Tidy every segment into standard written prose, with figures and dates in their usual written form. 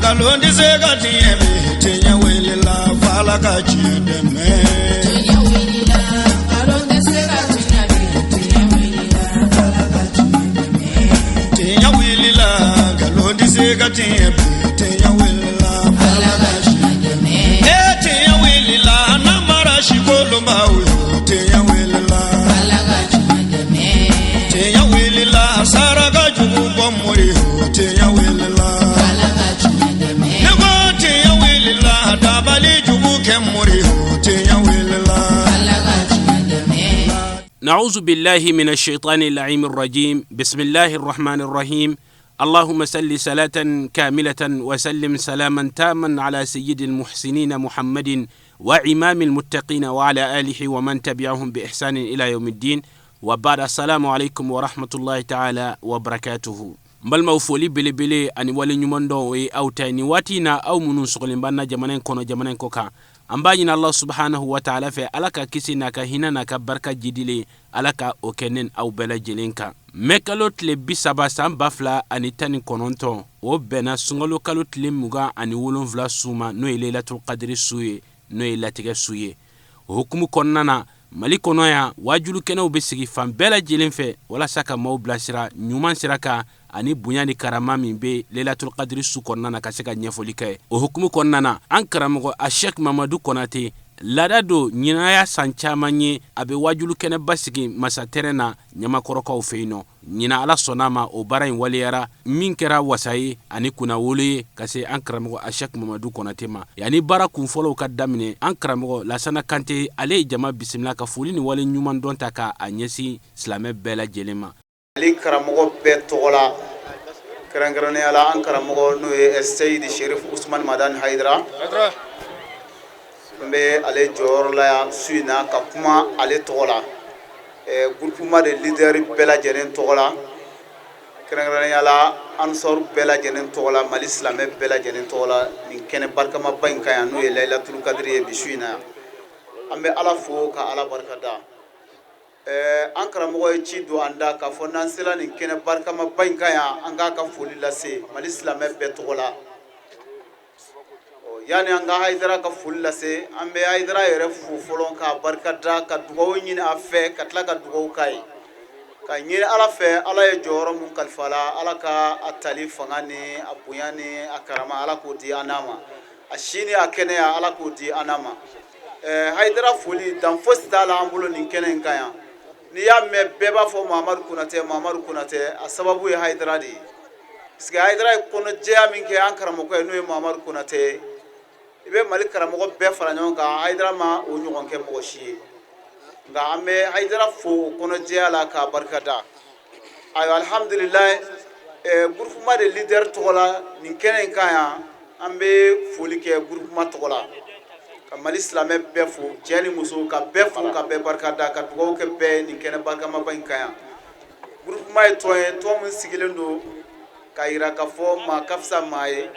Nkalon tɛ se ka tiɲɛ bi, tiɲɛ wulila f'Ala ka tiɲɛ dɛmɛ. Tiɲɛ wulila, nkalon tɛ se ka tiɲɛ bi, tiɲɛ wulila, Ala ka tiɲɛ dɛmɛ. Tiɲɛ wulila, nkalon tɛ se ka tiɲɛ bi, tiɲɛ wulila f'Ala Ala ka ka tiɲɛ tiɲɛ dɛmɛ. E tiɲɛ wulila, namara sikolonbaw yo, tiɲɛ wulila. Ala ka tiɲɛ dɛmɛ. Tiɲɛ wulila, saraka jugu bɔ mori yo, tiɲɛ wulila. Ala ka tiɲɛ dɛmɛ. Ne ko tiɲɛ wulila, dabali jugu kɛ mori yo, tiɲɛ wulila. Ala ka tiɲɛ dɛmɛ. نعوذ بالله من الشيطان اللعين الرجيم. بسم الله الرحمن الرحيم. اللهم صل صلاة كاملة وسلم سلاما تاما على سيد المحسنين محمد وإمام المتقين وعلى آله ومن تبعهم بإحسان إلى يوم الدين وبعد. السلام عليكم ورحمة الله تعالى وبركاته. N balimaw, foli belebele ani wale ɲuman dɔn, o ye aw ta ye nin waati in na, aw minnu sɔgɔlen b'an na jamana in kɔnɔ, jamana in kɔ kan. An b'a ɲini Allah subhanahu wa ta'ala fɛ, Ala ka kisi n'a ka hinɛ n'a ka barika jidilen, Ala ka o kɛ ne aw bɛɛ lajɛlen kan. Mɛ kalo tile 30 san 2019, o bɛnna sunkalo kalo tile 27 su ma, n'o ye Leilatul Kadiri su ye, n'o ye latigɛ su ye. O hukumu kɔnɔna na, Mali kɔnɔ yan, wajulu kɛnɛw bɛ sigi fan bɛɛ lajɛlen fɛ walasa ka maaw bilasira ɲuman sira kan, ani bonya ni karama min bɛ Leilatul Kadiri su kɔnɔna na, ka se ka ɲɛfɔli kɛ. O hukumu kɔnɔna na, an karamɔgɔ a Sheikh Mamadu Konate, laada don, ɲinaya san caman ye, a bɛ wajulu kɛnɛba sigi masatɛrɛn na Ɲamakɔrɔkaw fɛ yen nɔ. Ɲina, Ala sɔnna a ma, o baara in waleyara, min kɛra wasa ye ani kunnawolo ye ka se an karamɔgɔ a Sheikh Mamadu Konate ma. Yanni baara kunfɔlɔw ka daminɛ, an karamɔgɔ Lasana Kante, ale ye jama bisimila ka foli ni wale ɲuman dɔn ta k'a ɲɛsin silamɛ bɛɛ lajɛlen ma. Mali karamɔgɔ bɛɛ tɔgɔ la, kɛrɛnkɛrɛnnenya la an karamɔgɔ, n'o ye Seyidi Sherif Usman Madani Hayidara, n bɛ ale jɔyɔrɔ la yan su in na ka kuma ale tɔgɔ la, groupement de leader bɛɛ lajɛlen tɔgɔ la, kɛrɛnkɛrɛnnenya la Ansar bɛɛ lajɛlen tɔgɔ la, Mali silamɛ bɛɛ lajɛlen tɔgɔ la, nin kɛnɛ barikamaba in kan yan, n'o ye Layilatul Kadiri ye bi su in na yan. An bɛ Ala fo ka Ala barika da. An karamɔgɔ ye ci don an da k'a fɔ n'an sera nin kɛnɛ barikamaba in kan yan, an k'a ka foli lase Mali silamɛ bɛɛ tɔgɔ la. Yanni an ka Hayidara ka foli lase, an bɛ Hayidara yɛrɛ fo fɔlɔ k'a barika da, ka dugawu ɲini a fɛ, ka tila ka dugawu k'a ye, ka ɲini Ala fɛ, Ala ye jɔyɔrɔ mun kalifa la, Ala ka a tali fanga ni a bonya ni a karama, Ala k'o di an n'a ma, a si ni a kɛnɛya, Ala k'o di an n'a ma. Hayidara foli dan fosi t'a la an bolo nin kɛnɛ in kan yan. N'i y'a mɛn bɛɛ b'a fɔ Mamadu Konatɛ, Mamadu Konatɛ, a sababu ye Hayidara de ye, parce que Hayidara ye kɔnɔjɛya min kɛ an karamɔgɔ ye, n'o ye Mamadu Konatɛ ye, i bɛ Mali karamɔgɔ bɛɛ fara ɲɔgɔn kan, Hayidara ma o ɲɔgɔn kɛ mɔgɔ si ye. Nka an bɛ Hayidara fo o kɔnɔjɛya la k'a barika da. Ayiwa, alihamudulilayi, groupement de leader tɔgɔ la nin kɛnɛ in kan yan, an bɛ foli kɛ groupement tɔgɔ la, ka Mali silamɛ bɛɛ fo, cɛ ni muso, ka bɛɛ fo, ka bɛɛ barika da, ka dugawu kɛ bɛɛ ye nin kɛnɛ barikamaba in kan yan. Groupement ye tɔn ye, tɔn min sigilen don ka yira k'a fɔ maa ka fisa maa ye,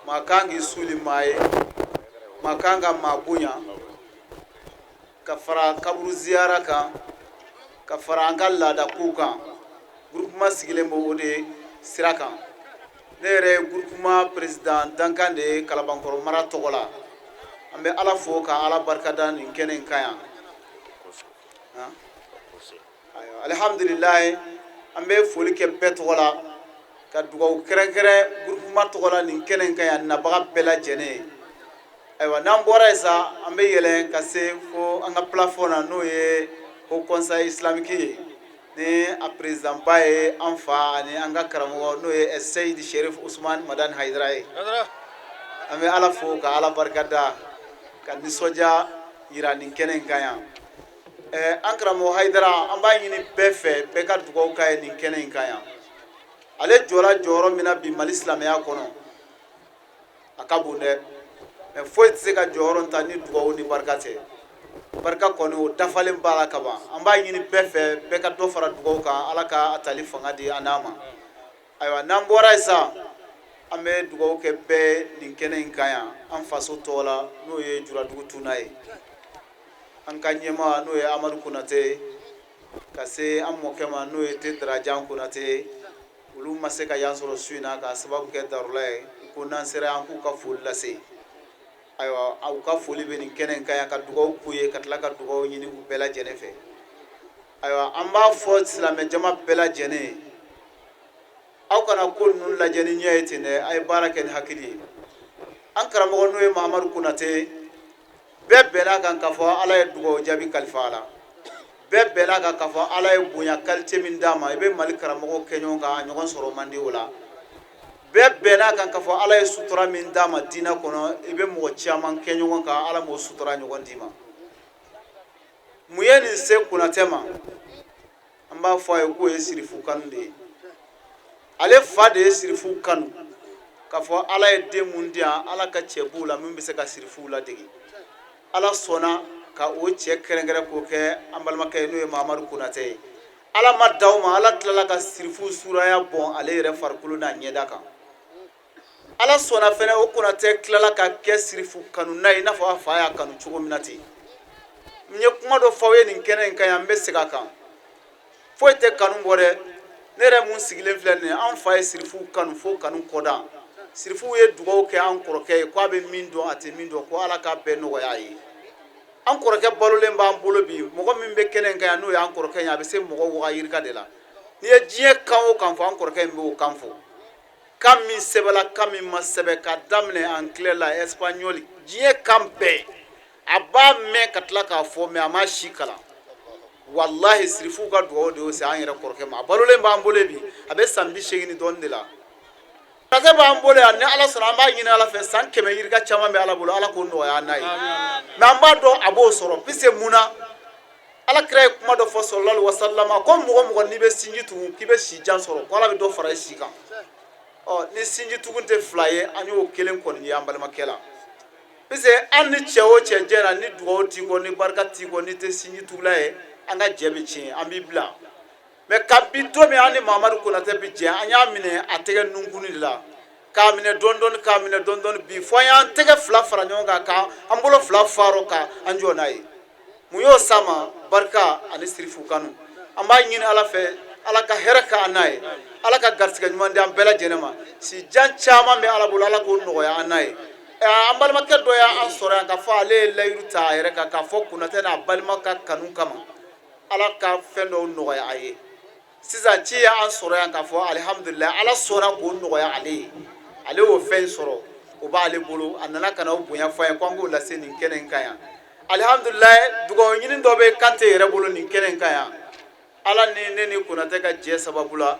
maa kan k'i suli maa ye, maa kan ka maa bonya, ka fara kaburu ziyara kan, ka fara an ka laada kow kan. Groupement sigilen b'o de sira kan. Ne yɛrɛ ye groupement président dankan de ye Kalabankɔrɔ mara tɔgɔ la. An bɛ Ala fo ka Ala barika da nin kɛnɛ in kan yan. Ayiwa, alihamudulilayi, an bɛ foli kɛ bɛɛ tɔgɔ la, ka dugawu kɛrɛnkɛrɛn groupement tɔgɔ la nin kɛnɛ in kan yan nabaga bɛɛ lajɛlen ye. Ayiwa, n'an bɔra yen sa, an bɛ yɛlɛn ka se fo an ka plafond na, n'o ye Haut Conseil islamique ye, ni a président ba ye an fa ani an ka karamɔgɔ, n'o ye Seyidi Sherif Usman Madani Hayidara ye. An bɛ Ala fo ka Ala barika da, ka nisɔndiya yira nin kɛnɛ in kan yan. An karamɔgɔ Hayidara, an b'a ɲini bɛɛ fɛ, bɛɛ ka dugawu k'a ye nin kɛnɛ in kan yan. Ale jɔra jɔyɔrɔ min na bi Mali silamɛya kɔnɔ, a ka bon dɛ, mɛ foyi tɛ se ka jɔyɔrɔ ta ni dugawu ni barika tɛ. Barika kɔni, o dafalen b'a la kaban. An b'a ɲini bɛɛ fɛ, bɛɛ ka dɔ fara dugawu kan, Ala ka a tali fanga di an n'a ma. Ayiwa, n'an bɔra yen sa, an bɛ dugawu kɛ bɛɛ nin kɛnɛ in kan yan an faso tɔgɔ la, n'o ye Juradugu Tuna ye, an ka ɲɛmaa, n'o ye Amadu Konate ye, ka se an mɔkɛ ma, n'o ye Te Darajan Konate ye. Olu ma se ka yan sɔrɔ su in na k'a sababu kɛ darula ye. U Ko n'an sera an k'u ka foli lase. Ayiwa, aw ka foli bɛ nin kɛnɛ in kan yan, ka dugawu k'u ye, ka tila ka dugawu ɲini u bɛɛ lajɛlen fɛ. Ayiwa, an b'a fɔ silamɛ jama bɛɛ lajɛlen ye, aw kana ko ninnu lajɛ ni ɲɛ ye ten dɛ, a ye baara kɛ ni hakili ye. An karamɔgɔ, n'o ye Mahamadu Konate, bɛɛ bɛn'a kan k'a fɔ Ala ye dugawu jaabi kalifa a la. Bɛɛ bɛn'a kan k'a fɔ Ala ye bonya qualité min d'a ma, i bɛ Mali karamɔgɔw kɛ ɲɔgɔn kan, a ɲɔgɔn sɔrɔ man di o la. Bɛɛ bɛn'a kan k'a fɔ Ala ye sutura min d'a ma diinɛ kɔnɔ, i bɛ mɔgɔ caman kɛ ɲɔgɔn kan, Ala m'o sutura ɲɔgɔn d'i ma. Mun ye nin se Konatɛ ma? An b'a fɔ a ye k'o ye sirifu kanu de ye. Ale fa de ye sirifu kanu, k'a fɔ Ala ye den mun di yan, Ala ka cɛ b'u la min bɛ se ka sirifuw ladege. Ala sɔnna ka o cɛ kɛrɛnkɛrɛn k'o kɛ an balimakɛ ye, n'o ye Mahamadu Konatɛ ye. Ala ma dan o ma, Ala tilala ka sirifu suraya bɔn ale yɛrɛ farikolo n'a ɲɛda kan. Ala sɔnna fɛnɛ, o Konatɛ tilala ka kɛ sirifu kanuna ye, i n'a fɔ a fa y'a kanu cogo min na ten. N ye kuma dɔ f'aw ye nin kɛnɛ in kan yan, n bɛ segin a kan. Foyi tɛ kanu bɔ dɛ. Ne yɛrɛ mun sigilen filɛ nin ye, an fa ye sirifuw kanu fo kanu kɔdan. Sirifuw ye dugawu kɛ an kɔrɔkɛ ye, ko a bɛ min dɔn, a tɛ min dɔn, ko Ala k'a bɛɛ nɔgɔya a ye. An kɔrɔkɛ balolen b'an bolo bi. Mɔgɔ min bɛ kɛnɛ in kan yan, n'o y'an kɔrɔkɛ ye, a bɛ se mɔgɔ waga yirika de la. N'i ye diɲɛ kan o kan fɔ, an kɔrɔkɛ in b'o kan fɔ. Kan min sɛbɛla, kan min ma sɛbɛ, ka daminɛ anglais la, espagnol, diɲɛ kan bɛɛ a b'a mɛn ka tila k'a fɔ, mais a m'a si kalan. Walahi, sirifuw ka dugawu de y'o se an yɛrɛ kɔrɔkɛ ma. A balolen b'an bolo bi, a bɛ san 80 ni dɔɔnin de la. Konatɛ b'an bolo yan. Ni Ala sɔnna, an b'a ɲini Ala fɛ, san 100 yirika caman bɛ Ala bolo, Ala k'o nɔgɔya an n'a ye. Mais an b'a dɔn a b'o sɔrɔ, puisque mun na? Ala kira ye kuma dɔ fɔ, sallallahu alaihi wasallam, ko mɔgɔ mɔgɔ n'i bɛ sinji tugu, k'i bɛ si jan sɔrɔ, ko Ala bɛ dɔ fara i si kan. Ɔ, ni sinji tugun tɛ fila ye, an y'o kelen kɔni ye an balimakɛ la, puisque an ni cɛ o cɛ jɛra, ni dugawu t'i kɔ, ni barika t'i kɔ, n'i tɛ sinji tugula ye, an ka jɛ bɛ tiɲɛ, an b'i bila. Mais kabi don min an ni Mahamadu Konatɛ bɛ jɛ, an y'a minɛ a tɛgɛ nunkuni de la, k'a minɛ dɔɔni dɔɔni, k'a minɛ dɔɔni dɔɔni, bi fo an y'an tɛgɛ fila fara ɲɔgɔn kan, k'an bolo fila farɔ, ka an jɔ n'a ye. Mun y'o s'a ma? Barika ani sirifu kanu. An b'a ɲini Ala fɛ, Ala ka hɛrɛ k'an n'a ye, Ala ka garisɛgɛ ɲuman di an bɛɛ lajɛlen ma. Si jan caman bɛ Ala bolo, Ala k'o nɔgɔya an n'a ye. An balimakɛ dɔ y'an sɔrɔ yan k'a fɔ ale ye layiru ta a yɛrɛ kan, k'a fɔ Konatɛ n'a balima ka kanu kama, Ala ka fɛn dɔw nɔgɔya a ye. Sisan ci y'an sɔrɔ yan k'a fɔ alihamudulilayi, Ala sɔnna k'o nɔgɔya ale ye, ale y'o fɛn sɔrɔ, o b'ale bolo. A nana ka na o bonya fɔ an ye, ko an k'o lase nin kɛnɛ in kan yan. Alihamudulilayi, dugawu ɲini dɔ bɛ Kante yɛrɛ bolo nin kɛnɛ in kan yan. Ala ni ne ni Konatɛ ka jɛ sababu la,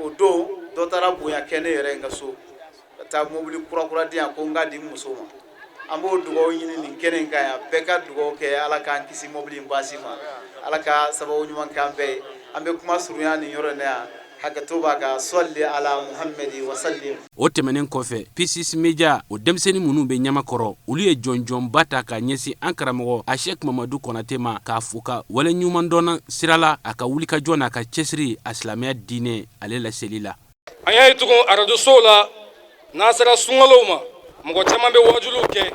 o don dɔ taara bonya kɛ ne yɛrɛ n ka so, ka taa mobili kura kura di yan, ko n k'a di n muso ma. An b'o dugawu ɲini nin kɛnɛ in kan yan, bɛɛ ka dugawu kɛ, Ala k'an kisi mobili in baasi ma, Ala ka sababu ɲuman k'an bɛɛ ye. An bɛ kuma surunya nin yɔrɔ in na yan. Hakɛto b'a kan. Sɔli ala Muhamadi wasalim. O tɛmɛnen kɔfɛ, P6 Media, o denmisɛnnin minnu bɛ ɲamakɔrɔ, olu ye jɔnjɔnba ta ka ɲɛsin an karamɔgɔ a Sɛki Mamadu Kɔnatɛ ma, k'a fo ka waleɲuman dɔn sira la a ka wulikajɔ n'a ka cɛsiri a silamɛya diinɛ ale laseli la. An y'a ye tugun arajosow la, n'an sera sunkalow ma, mɔgɔ caman bɛ wajuliw kɛ,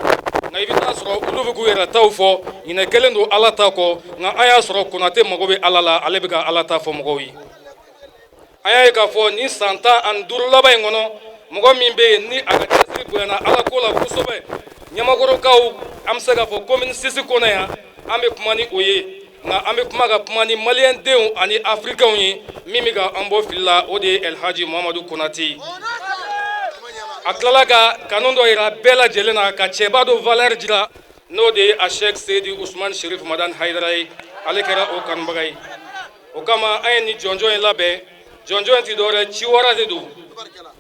nka i bɛ taa sɔrɔ olu bɛ k'u yɛrɛ taw fɔ, ɲinɛ kɛlen don Ala ta kɔ. Nka an y'a sɔrɔ Konate mago bɛ Ala la, ale bɛ ka Ala ta fɔ mɔgɔw ye. An y'a ye k'a fɔ nin san 15 laban in kɔnɔ, mɔgɔ min bɛ yen ni a ka cɛsiri bonyana Ala ko la kosɛbɛ Ɲamakɔrɔkaw, an bɛ se k'a fɔ commune 6 kɔnɔ yan, an bɛ kuma ni o ye, nka an bɛ kuma ka kuma ni maliyɛndenw ani afirikɛnw ye, min bɛ ka an bɔ fili la, o de ye Elhaji Muhamadu Konate ye. A tilala ka kanu dɔ yira bɛɛ lajɛlen na, ka cɛba dɔ valeur jira, n'o de ye a Sheikh Seyidi Usman Sherif Madani Hayidara ye. Ale kɛra o kanubaga ye. O kama an ye nin jɔnjɔn in labɛn. Jɔnjɔn in ti dɔwɛrɛ, ciwara de don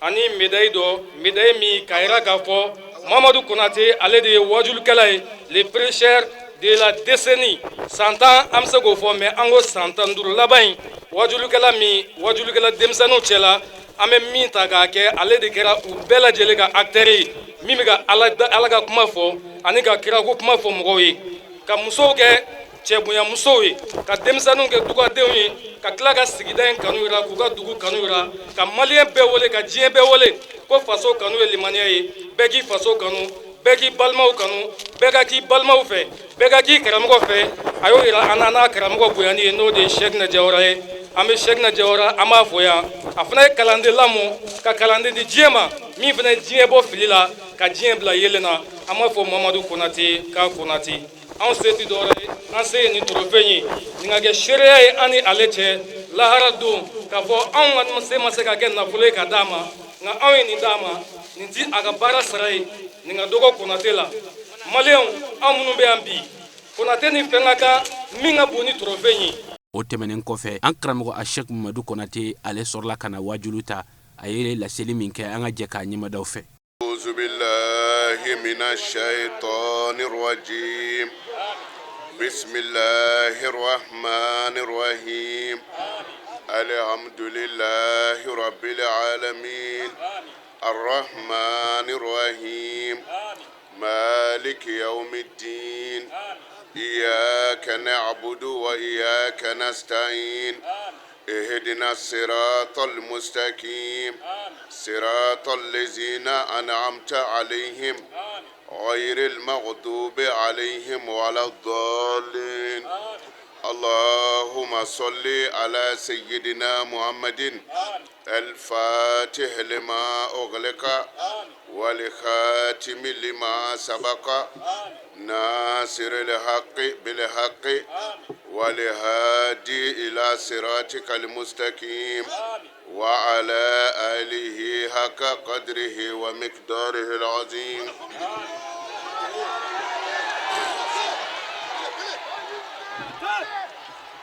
ani médaille dɔ, médaille min k'a yira k'a fɔ Mamadu Konate, ale de ye wajulikɛla ye, le prêcheur de la décennie. San 10, an bɛ se k'o fɔ, mais an ko san 15 laban in, wajulikɛla min wajulikɛla denmisɛnninw cɛla, an bɛ min ta k'a kɛ, ale de kɛra u bɛɛ lajɛlen ka acteur ye, min bɛ ka Ala ka kuma fɔ ani ka kirako kuma fɔ mɔgɔw ye, ka musow kɛ cɛbonya musow ye, ka denmisɛnninw kɛ dugadenw ye, ka tila ka sigida in kanu yira, k'u ka dugu kanu yira, ka maliyɛn bɛɛ wele, ka diɲɛ bɛɛ wele ko faso kanu ye limaniya ye. Bɛɛ k'i faso kanu, bɛɛ k'i balimaw kanu, bɛɛ ka k'i balimaw fɛ, bɛɛ ka k'i karamɔgɔ fɛ. A y'o yira an na n'a karamɔgɔ bonyani ye, n'o de ye Sɛkina Jawara ye. An bɛ Sɛkina Jawara, an b'a fo yan. A fana ye kalanden lamɔ, ka kalanden di diɲɛ ma. Min fana ye diɲɛ bɔ fili la ka diɲɛ bila yeelen na, an b'a fɔ Mamadu Konate k'a Konate. Anw se tɛ dɔwɛrɛ ye, an se ye nin trophée ye, nin ka kɛ seereya ye an ni ale cɛ lahara don, k'a fɔ anw ka se ma se ka kɛ nafolo ye ka d'a ma, nka anw ye nin d'a ma. Nin ti a ka baara sara ye, nin ka dɔgɔ Konate la. Maliyɛnw, anw minnu bɛ yan bi, Konate ni fɛn ka kan min ka bon ni trophée ye. O tɛmɛnen kɔfɛ, an karamɔgɔ a Sɛki Mamadu Konate, ale sɔrɔla ka na wajulu ta. A ye laseli min kɛ, an ka jɛ k'a ɲɛmadaw fɛ. أعوذ بالله من الشيطان الرجيم بسم الله الرحمن الرحيم الحمد لله رب العالمين الرحمن الرحيم مالك يوم الدين إياك نعبد وإياك نستعين اهدنا الصراط المستقيم صراط الذين أنعمت عليهم غير المغضوب عليهم ولا الضالين اللهم صل على سيدنا محمد الفاتح لما أغلق والخاتم لما سبق ناصر الحق بالحق والهادي إلى صراطك المستقيم وعلى آله حق قدره ومقداره العظيم.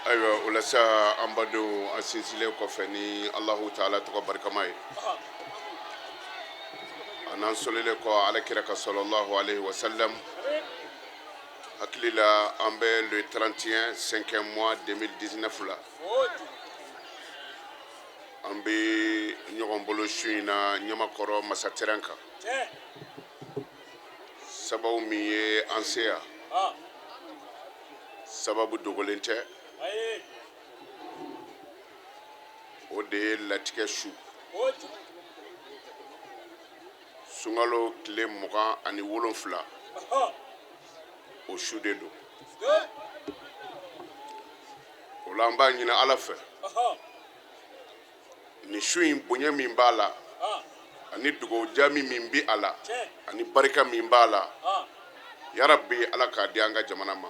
Ayiwa, o la sa, an badenw, an sinsinlen kɔfɛ ni Alahu taala tɔgɔ barikama ye, a n'an sɔlilen kɔ ala kira ka sɔlɔlahu alayhi wa sallam, hakili la an bɛ le 31 5 mois 2019 la, an bɛ ɲɔgɔn bolo su in na Ɲamakɔrɔ masatɛrɛn kan. Sababu min ye an se yan, sababu dogolen tɛ, o de ye latigɛ su, sunkalo tile 27, o su de don. O la, an b'a ɲini Ala fɛ, nin su in bonya min b'a la, ani dugawu jaabi min bɛ a la, ani barika min b'a la, yarabi, Ala k'a di an ka jamana ma.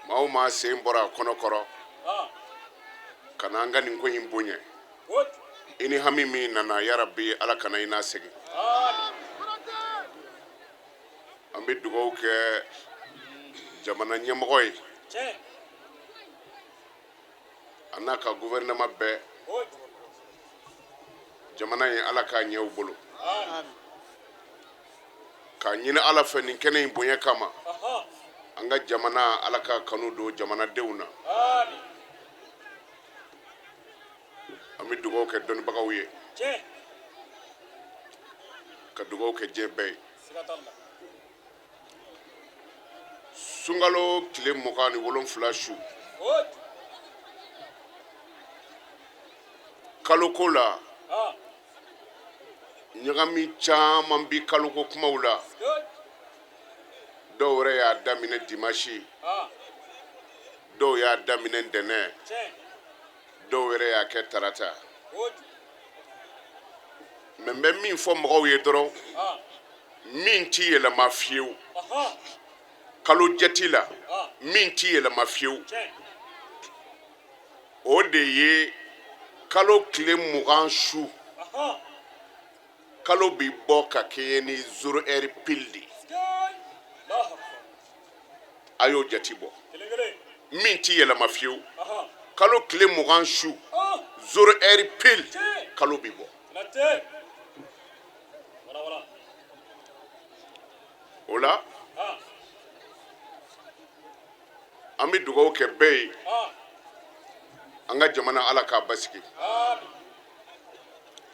Maa o maa sen bɔra a kɔnɔ kɔrɔ ka na an ka nin ko in bonya, i ni hami min nana, yarabi, Ala kana i n'a segin. An bɛ dugawu kɛ jamana ɲɛmɔgɔ ye, a n'a ka gouvernement bɛɛ. Jamana in, Ala k'a ɲɛ u bolo. K'a ɲini Ala fɛ, nin kɛnɛ in bonya kama, an ka jamana, Ala ka kanu don jamanadenw na. An bɛ dugawu kɛ dɔnnibagaw ye, ka dugawu kɛ diɲɛ bɛɛ ye. Sunkalo tile 27 su, kaloko la, ɲagami caman bi kaloko kumaw la. Dɔw yɛrɛ y'a daminɛ dimanche, dɔw y'a daminɛ ntɛnɛn, dɔw yɛrɛ y'a kɛ tarata. Mais n bɛ min fɔ mɔgɔw ye dɔrɔn, min ti yɛlɛma fiyewu kalo jati la, min ti yɛlɛma fiyewu, o de ye kalo tile 20 su, kalo bi bɔ ka kɛɲɛ ni 0 heure pile de. A y'o jati bɔ, min ti yɛlɛma fiyewu, kalo tile 20 su, 0 heure pile, kalo bi bɔ. O la, an bɛ dugawu kɛ bɛɛ ye. An ka jamana, Ala k'a basigi.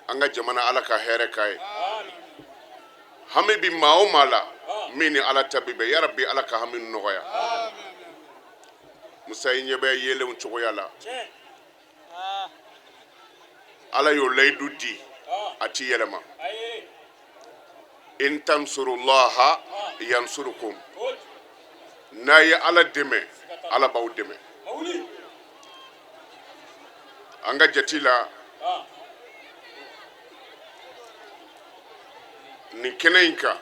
An ka jamana, Ala ka hɛrɛ k'a ye. Hami bi maa o maa la, min ni Ala ta bi bɛn, yarabi, Ala ka hami nɔgɔya. Musa, i ɲɛ bɛ yeelenw cogoya la. Ala y'o layidu di, a ti yɛlɛma. In tansurullaha yansurukum, n'a ye Ala dɛmɛ, Ala b'aw dɛmɛ. An ka jate la. Nin kɛnɛ in kan,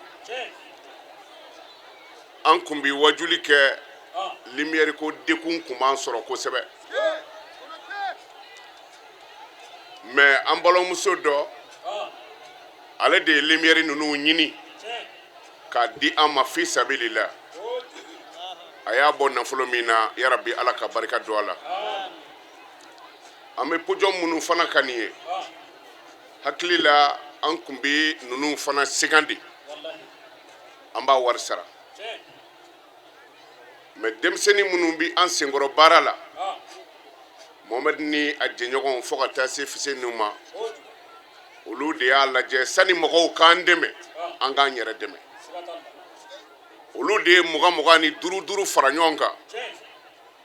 an kun bi wajuli kɛ, lumière ko dekun kun b'an sɔrɔ kosɛbɛ. Mais an balimamuso dɔ, ale de ye lumière ninnu ɲini k'a di an ma fi sabilila. A y'a bɔ nafolo min na, yarabi Ala ka barika don a la. An bɛ podium minnu fana kan nin ye, hakili la an kun bɛ ninnu fana sigan de, an b'a wari sara. Mais denmisɛnnin minnu bɛ an senkɔrɔ baara la, Mohamɛdi ni a jɛɲɔgɔnw fo ka taa se Fuseni ma, olu de y'a lajɛ sani mɔgɔw k'an dɛmɛ, an k'an yɛrɛ dɛmɛ. Olu de ye mugan mugan ni duuru duuru fara ɲɔgɔn kan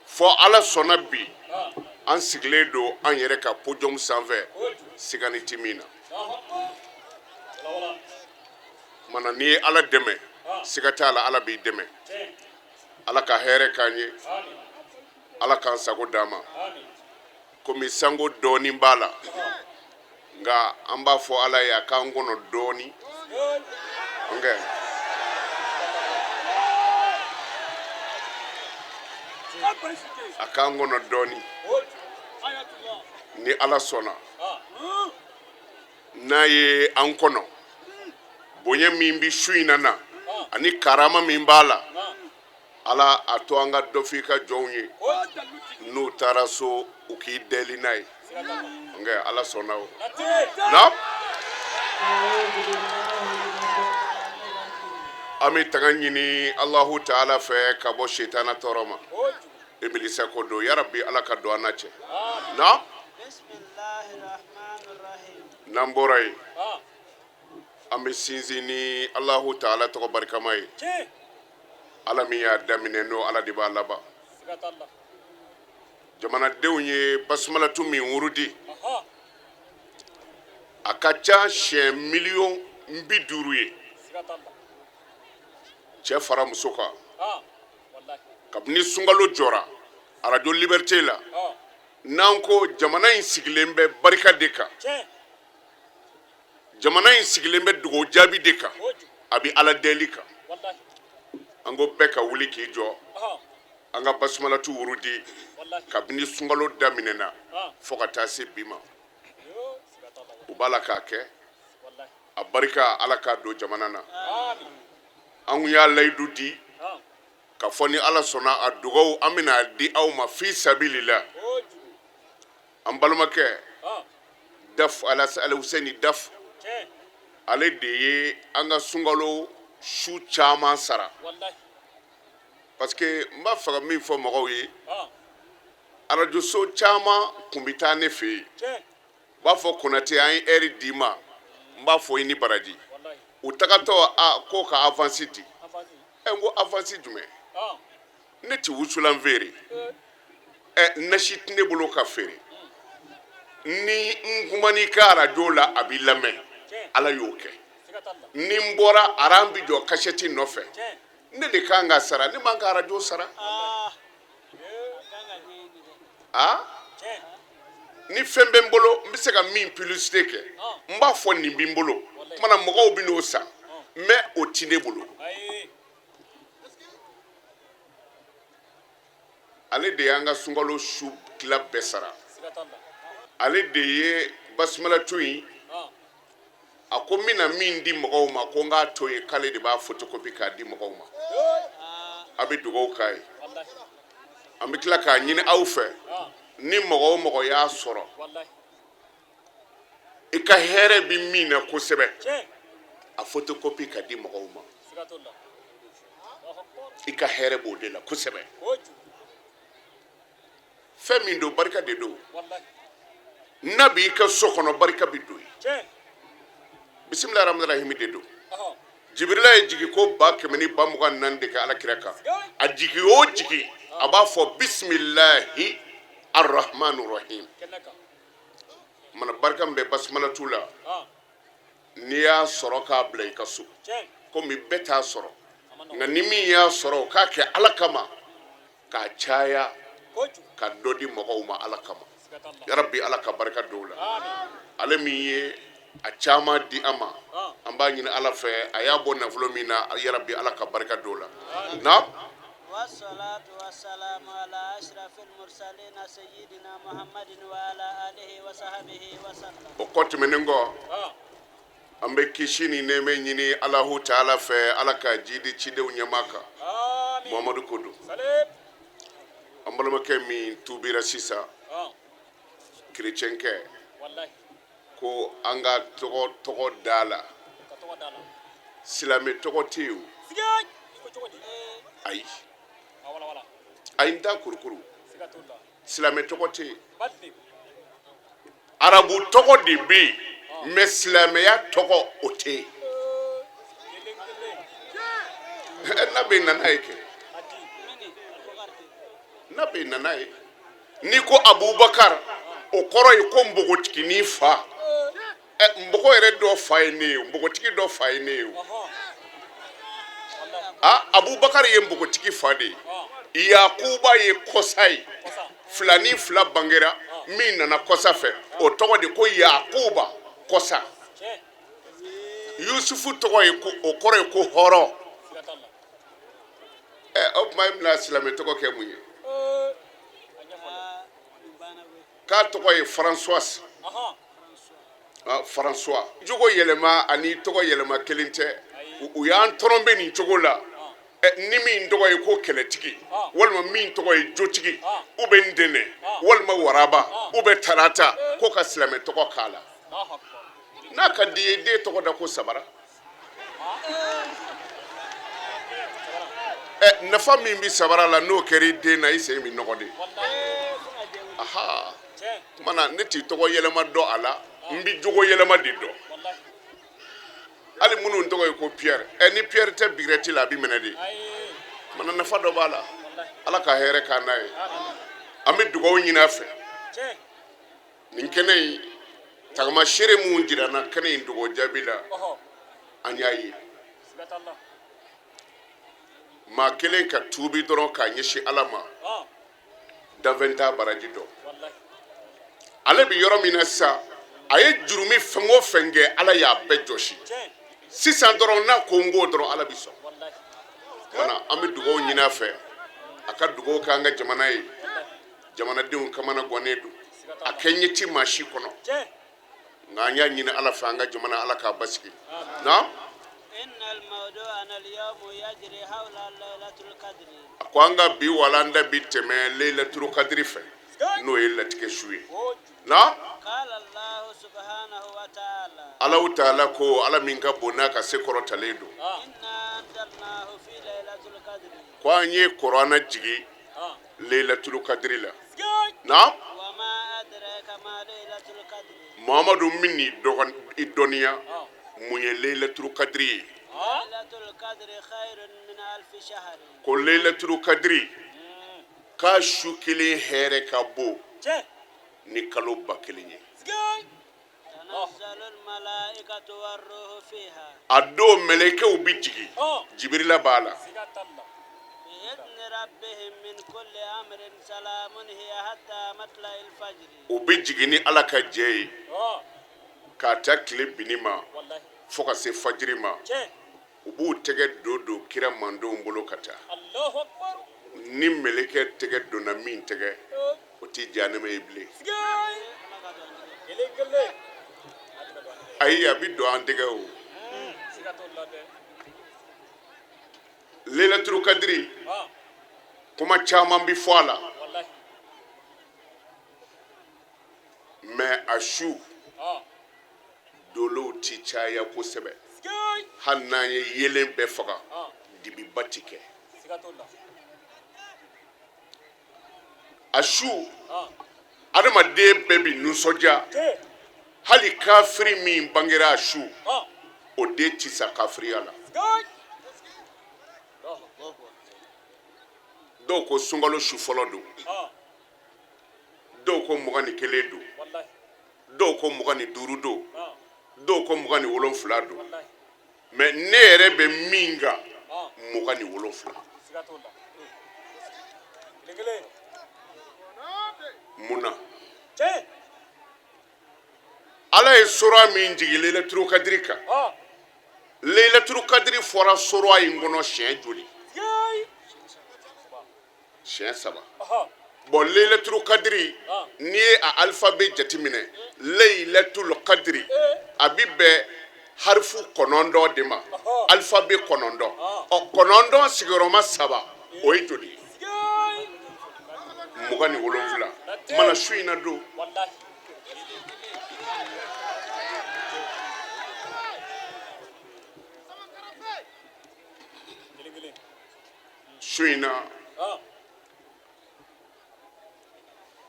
fɔ Ala sɔnna bi an sigilen don an yɛrɛ ka podium sanfɛ, sigani tɛ min na. Mana n'i ye Ala dɛmɛ, siga t'a la Ala b'i dɛmɛ. Ala ka hɛrɛ k'an ye, Ala k'an sago d'an ma. Komi sanko dɔɔnin b'a la, nka an b'a fɔ Ala ye a k'an kɔnɔ dɔɔnin. Ok. A k'an kɔnɔ dɔɔnin. Ni Ala sɔnna, n'a ye an kɔnɔ, bonya min bɛ su in na ani karama min b'a la, Ala a to an ka dɔ f'i ka jɔnw ye, n'u taara so u k'i deli n'a ye. Nka Ala sɔnna o na. An bɛ tanga ɲini Alahu taala fɛ ka bɔ setana tɔɔrɔ ma. Ibilisa ko don, yarabi Ala ka don an n'a cɛ. Na n'an bɔra yen, an bɛ sinsin ni Alahu taala tɔgɔ barikama ye. Ala min y'a daminɛ, n'o Ala de b'a laban. Jamanadenw ye basumalatu min wurudi, a ka ca siɲɛ 50 miliyɔn ye, cɛ fara muso kan. Kabini sunkalo jɔra arajo Liberté la, n'an ko jamana in sigilen bɛ barika de kan, jamana in sigilen bɛ dugawu jaabi de kan, a bɛ Ala deli kan. An ko bɛɛ ka wuli k'i jɔ, an ka basumalatu wurudi kabini sunkalo daminɛna fo ka taa se bi ma. U b'a la k'a kɛ, a barika Ala k'a don jamana na. An kun y'a layidu di ka fɔ ni Ala sɔnna a dugawu an bɛna a di aw ma fi sabilila. An balimakɛ Daf Alasani Daf, ale de ye an ka sunkalo su caman sara. Parce que n b'a fɛ ka min fɔ mɔgɔw ye, arajoso caman kun bɛ taa ne fɛ yen, u b'a fɔ Konate, an ye heure d'i ma. N b'a fɔ i ni baraji. U tagatɔ a ko ka avance di. Ɛ, n ko avance jumɛn? Ne tɛ wusulan feere, ɛ nasi tɛ ne bolo ka feere. Ni n kuman'i ka arajo la, a b'i lamɛn, Ala y'o kɛ. Ni n bɔra, aran bɛ jɔ kasɛti nɔfɛ, ne de kan ka sara, ne man ka arajo sara. Aa, ni fɛn bɛ n bolo, n bɛ se ka min publicité kɛ, n b'a fɔ nin bɛ n bolo, kumana mɔgɔw bɛ n'o san, mais o tɛ ne bolo. Ale de y'an ka sunkalo su tila bɛɛ sara. Ale de ye basumalatu in, a ko n bɛna min di mɔgɔw ma, ko n k'a to yen, k'ale de b'a photocopie k'a di mɔgɔw ma. A bɛ dugawu k'a ye. An bɛ tila k'a ɲini aw fɛ, ni mɔgɔ o mɔgɔ y'a sɔrɔ, i ka hɛrɛ bɛ min na kosɛbɛ, a photocopie ka di mɔgɔw ma. I ka hɛrɛ b'o de la kosɛbɛ. Fɛn min don, barika de don. N'a b'i ka so kɔnɔ, barika bɛ don yen. Bisimilahi rahmani rahimi de don. Jibirila ye jigi ko 1240 de kɛ Ala kira kan. A jigi o jigi, a b'a fɔ bisimilahi arahmani rahim. Mana barika min bɛ basumalatu la, n'i y'a sɔrɔ k'a bila i ka so, komi bɛɛ t'a sɔrɔ, nka ni min y'a sɔrɔ, o k'a kɛ Ala kama k'a caya ka dɔ di mɔgɔw ma Ala kama. Yarabi, Ala ka barika don o la. Ale min ye a caman di an ma. An b'a ɲini Ala fɛ, a y'a bɔ nafolo min na, yarabi Ala ka barika don o la. Naam. والصلاة والسلام على أشرف المرسلين سيدنا محمد وعلى آله وصحبه وسلم. O kɔ tɛmɛnen kɔ, an bɛ kisi ni nɛɛmɛ ɲini Alahu taala fɛ, Ala ka jidi cidenw ɲɛmaa kan, Muhamadu ko don. An balimakɛ min tubira sisan, kerecɛnkɛ, ko an ka tɔgɔ tɔgɔ da la, silamɛ tɔgɔ tɛ yen o. Ayi, ayi, n t'a kurukuru. Silamɛ tɔgɔ tɛ yen, arabu tɔgɔ de bɛ yen, mais silamɛya tɔgɔ o tɛ yen. N'a bɛ na n'a ye kɛ, n'a bɛ na n'a ye. N'i ko Abubakar, o kɔrɔ ye ko npogotiginin fa. Npogo yɛrɛ dɔ fa ye ne ye, npogotigi dɔ fa ye ne ye. O aa, Abubakar ye npogotigi fa de ye. Yakuba ye kɔsa ye. Filani fila bangera, min nana kɔsa fɛ, o tɔgɔ de ko Yakuba, kɔsa. Yusufu tɔgɔ ye ko, o kɔrɔ ye ko hɔrɔn. O tuma e bɛna silamɛ tɔgɔ kɛ mun ye? K'a tɔgɔ ye François. François, jogo yɛlɛma ani tɔgɔ yɛlɛma kelen tɛ. U y'an tɔrɔnbe nin cogo la. Ni min tɔgɔ ye ko kɛlɛtigi, walima min tɔgɔ ye jotigi, ou bien ntɛnɛn, walima waraba, ou bien tarata, ko ka silamɛ tɔgɔ k'a la. N'a ka di ye, den tɔgɔ da ko sabara. Nafa min bɛ sabara la, n'o kɛra i den na, i sen bɛ nɔgɔ de. Aha, tuma na ne t'i tɔgɔ yɛlɛma dɔn a la, n bɛ jogo yɛlɛma de dɔn. Hali minnu tɔgɔ ye ko Pierre, ni Pierre tɛ bigirɛti la, a bɛ minɛ de. Tuma na nafa dɔ b'a la. Ala ka hɛrɛ k'an n'a ye. An bɛ dugawu ɲini a fɛ. Nin kɛnɛ in tagamasere minnu jira na kɛnɛ in dugawu jaabi la, an y'a ye maa kelen ka tuubi dɔrɔn k'a ɲɛsin Ala ma, danfɛn t'a baraji dɔn. Ale bɛ yɔrɔ min na sisan, a ye jurumi fɛn o fɛn kɛ, Ala y'a bɛɛ jɔsi sisan dɔrɔn. N'a ko n ko dɔrɔn, Ala bɛ sɔn. Wala an bɛ dugawu ɲini a fɛ, a ka dugawu k'an ka jamana ye. Jamanadenw kamana gannen don, a kɛ ɲɛ ti maa si kɔnɔ, nka an y'a ɲini Ala fɛ, an ka jamana, Ala k'a basigi. Naam. A ko an ka bi walanda bi tɛmɛ Leilaturu Kadiri fɛ, n'o ye latigɛ su ye. Naam. Alahu taala ko, Ala min ka bon n'a ka se kɔrɔtalen don, ko an ye Kuranɛ jigin Leilaturu Kadiri la. Naam. Muhamadu, min n'i i dɔnniya mun ye Leilaturu Kadiri ye? Ko Leilaturu Kadiri k'a su kelen hɛrɛ ka bon ni kalo 1000 ye. A don mɛlɛkɛw bɛ jigin, Jibirila b'a la. U bɛ jigin ni Ala ka jɛ ye k'a ta tile binni ma fo ka se fajiri ma. U b'u tɛgɛ don don kira mandenw bolo ka taa. Ni mɛlɛkɛ tɛgɛ donna min tɛgɛ, o tɛ jahanama ye bilen. Ayi, a bɛ don an tɛgɛ o. Leilaturu Kadiri, kuma caman bɛ fɔ a la, mais a su dolow ti caya kosɛbɛ. Hali n'an ye yeelen bɛɛ faga, dibiba ti kɛ a su. Adamaden bɛɛ bi nisɔndiya. Hali kafiri min bangera a su, o den ti sa kafiriya la. Dɔw ko sunkalo su fɔlɔ don, dɔw ko 21 don, dɔw ko 25 don, dɔw ko 27 don, mais ne yɛrɛ bɛ min kan, 27. Mun na Ala ye sura min jigin Leilaturu Kadiri kan? Leilaturu kadiri fɔra sura in kɔnɔ siɲɛ joli? Siɲɛ saba. Bon, leilaturu kadiri, n'i ye a alphabet jateminɛ, leilatul kadiri, a bi bɛn harifu 9 de ma, alphabet 9. Ɔ, 9 sigiyɔrɔma saba, o ye joli ye? 27. Mana su in na don. Su in na,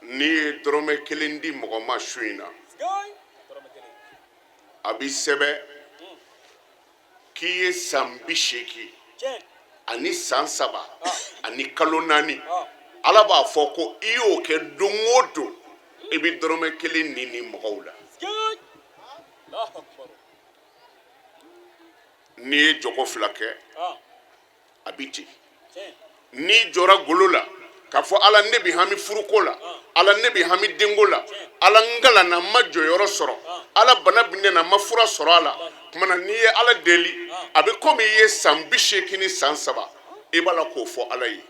n'i ye dɔrɔmɛ kelen di mɔgɔ ma su in na, a bɛ sɛbɛn k'i ye san 80 ani san 3 ani kalo 4. Ala b'a fɔ ko i y'o kɛ don o don, i bɛ dɔrɔmɛ kelen nin ni mɔgɔw la. N'i ye jɔko fila kɛ, a bɛ ten. N'i jɔra golo la k'a fɔ ala ne bɛ hami furuko la, ala ne bɛ hami denko la, ala n kalanna n ma jɔyɔrɔ sɔrɔ, ala bana bɛ ne na n ma fura sɔrɔ a la, tuma na n'i ye ala deli, a bɛ komi i ye san 80 ni san 3 i b'a la k'o fɔ ala ye.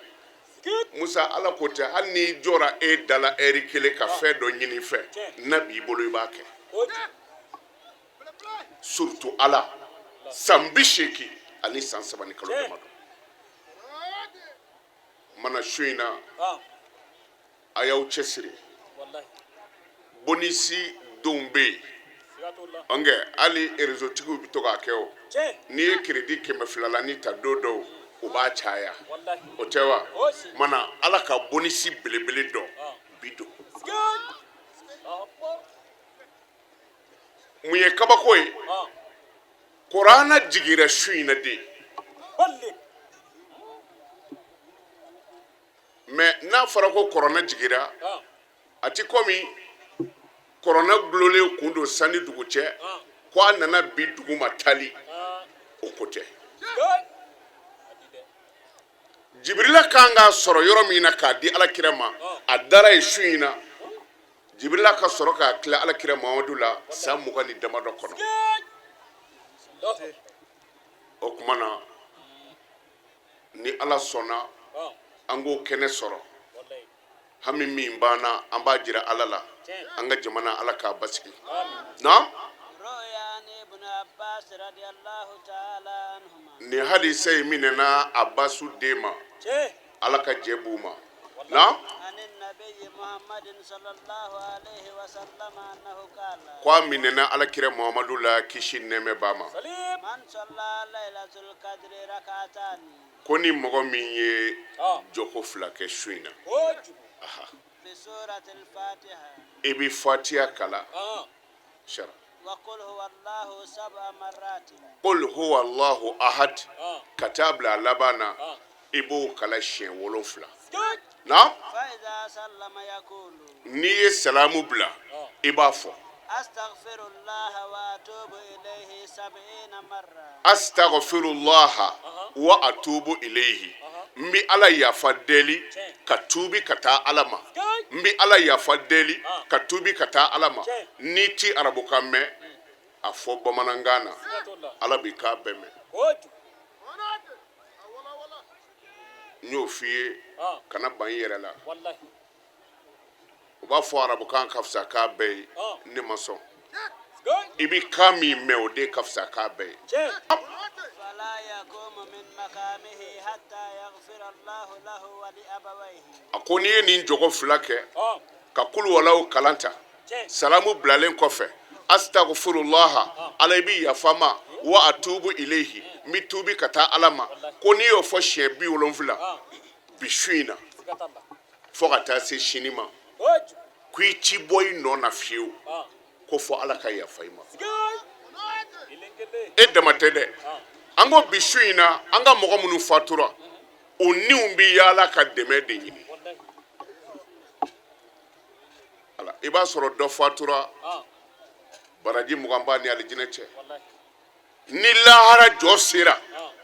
Musa, ala ko tɛ, hali n'i jɔra e da la ɛri kelen ka fɛn dɔ ɲini fɛ, n'a b'i bolo, i b'a kɛ. Surtout ala san 80 ani san 3 ni kalo damadɔ. Mana su in na, a y'aw cɛsiri. Bonisi donw bɛ yen ɔnkɛ, hali rezotigiw bɛ to k'a kɛ. O n'i ye crédit 200 lani ta don dɔw, u b'a caya, o tɛ wa? Mana ala ka bonisi belebele dɔ bi don. Mun ye kabako ye? Kuranɛ jigira su in na de. Mais n'a fɔra ko kuranɛ jigira, a ti komi kuranɛ gulonlen kun don san ni dugu cɛ, ko a nana bi dugu ma tali, o ko tɛ. Jibirila kan k'a sɔrɔ yɔrɔ min na k'a di ala kira ma, a dara yen su in na. Jibirila ka sɔrɔ k'a tila ala kira Mamadu la san 20 ni damadɔ kɔnɔ. O tuma na, ni ala sɔnna, an k'o kɛnɛ sɔrɔ. Hami min b'an na, an b'a jira ala la. An ka jamana, ala k'a basigi na. Nin hadisa in minɛna Abasu den ma, ala ka jɛ b'u ma na, ko a minɛna alakira Muhamadu la, kisi nɛɛmɛ b'a ma, ko ni mɔgɔ min ye jɔko fila kɛ su in na, i bɛ fatiya kalan sara, qul huwa allahu ahad, ka taa bila a laban na, i b'o kalan siɲɛ 7 na. N'i ye salamu bila, i b'a fɔ: astaghfirullaha wa atubu ilayhi, n bɛ ala yafa deli ka tuubi ka taa ala ma, n bɛ ala yafa deli ka tuubi ka taa ala ma. N'i ti arabukan mɛn, a fɔ bamanankan na, ala b'i k'a bɛɛ mɛn. N y'o f'i ye, kana ban i yɛrɛ la. U b'a fɔ arabukan ka fisa k'a bɛɛ ye, ne ma sɔn. I bɛ kan min mɛn, o de ka fisa k'a bɛɛ ye. A ko n'i ye nin jɔko fila kɛ, ka kuluwalaw kalan ta salamu bilalen kɔfɛ, astagfirullaha, ala i bɛ yafa n ma, wa atubu ilayhi, n bɛ tuubi ka taa ala ma, ko n'i y'o fɔ siɲɛ 70 bi su in na fo ka taa se sini ma, ko i ti bɔ i nɔ na fiyewu, ko fo ala ka yafa i ma. E dama tɛ dɛ, an ko bi su in na, an ka mɔgɔ minnu fatura, o niw bɛ yaala ka dɛmɛ de ɲini. I b'a sɔrɔ dɔ fatura, baraji 20 b'a ni alijinɛ cɛ. Ni lahara jɔ sera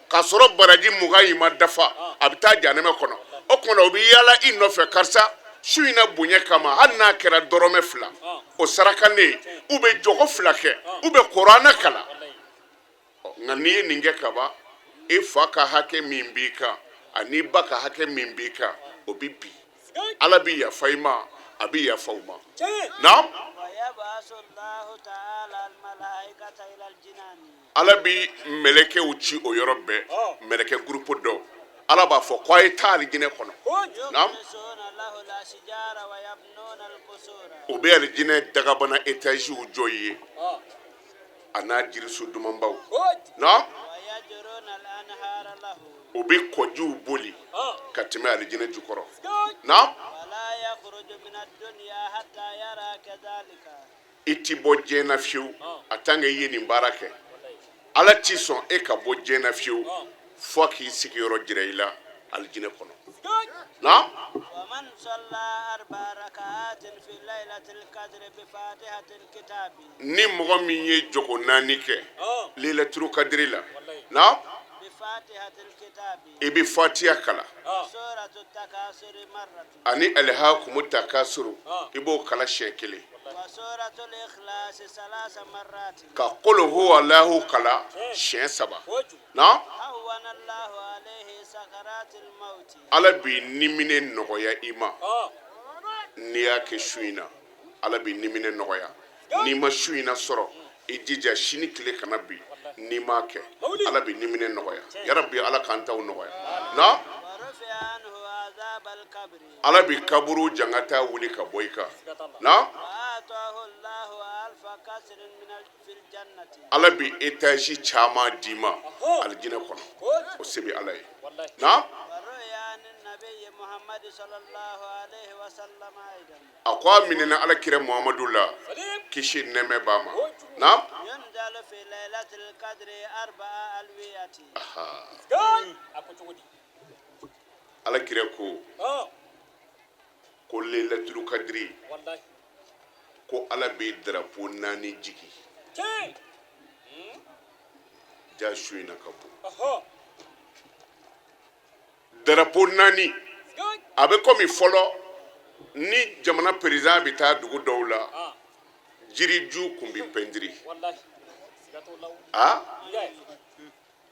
k'a sɔrɔ baraji 20 in ma dafa, a bɛ taa janɛmɛ kɔnɔ. O tuma na, o bɛ yaala i nɔfɛ, karisa, su in na bonya kama, hali n'a kɛra dɔrɔmɛ fila o saraka ne ye, u bɛ jɔko fila kɛ, u bɛ kuranɛ kalan. Nka n'i ye nin kɛ kaban, e fa ka hakɛ min b'i kan ani ba ka hakɛ min b'i kan, o bɛ bin. Ala bɛ yafa i ma, a bɛ yafa u ma. Naam. Ala bɛ mɛlɛkɛw ci o yɔrɔ bɛɛ, mɛlɛkɛ gurupu dɔ. Ala b'a fɔ ko a ye taa alijinɛ kɔnɔ. Naam. U bɛ alijinɛ dagabana etaziw jɔ i ye a n'a jirisun dumanbaw. Naam. U bɛ kɔjiw boli ka tɛmɛ alijinɛ jukɔrɔ. Naam. I ti bɔ diɲɛ na fiyewu a tant que i ye nin baara kɛ. Ala ti sɔn e ka bɔ diɲɛ na fiyewu fo k'i sigiyɔrɔ jira i la alijinɛ kɔnɔ. Naam. Ni mɔgɔ min ye jɔko naani kɛ lelaturu kadiri la, naam, i bɛ fatiya kalan ani alihakumu takasuru, i b'o kalan siɲɛ kelen, ka kul huwa alahu kalan siɲɛ saba. Naam. Ala b'i niminɛ nɔgɔya i ma n'i y'a kɛ su in na. Ala b'i niminɛ nɔgɔya. N'i ma su in na sɔrɔ, i jija sini tile kana bin n'i m'a kɛ. Ala b'i niminɛ nɔgɔya. Yarabi, Ala k'an taw nɔgɔya. Naam. Ala b'i kaburu jangata wuli ka bɔ i kan. Naam. Ala bɛ etazi caman d'i ma alijinɛ kɔnɔ, o se bɛ Ala ye. Naam. A ko a minɛna Ala kira Muhamadu la, kisi nɛɛmɛ b'a ma. Naam. Ala kira ko ko lelaturu kadiri, ko Ala bɛ darapo naani jigi ja su in na ka bon. Darapo naani, a bɛ komi fɔlɔ ni jamana perezidan bɛ taa dugu dɔw la, jiriju kun bɛ pɛntiri. A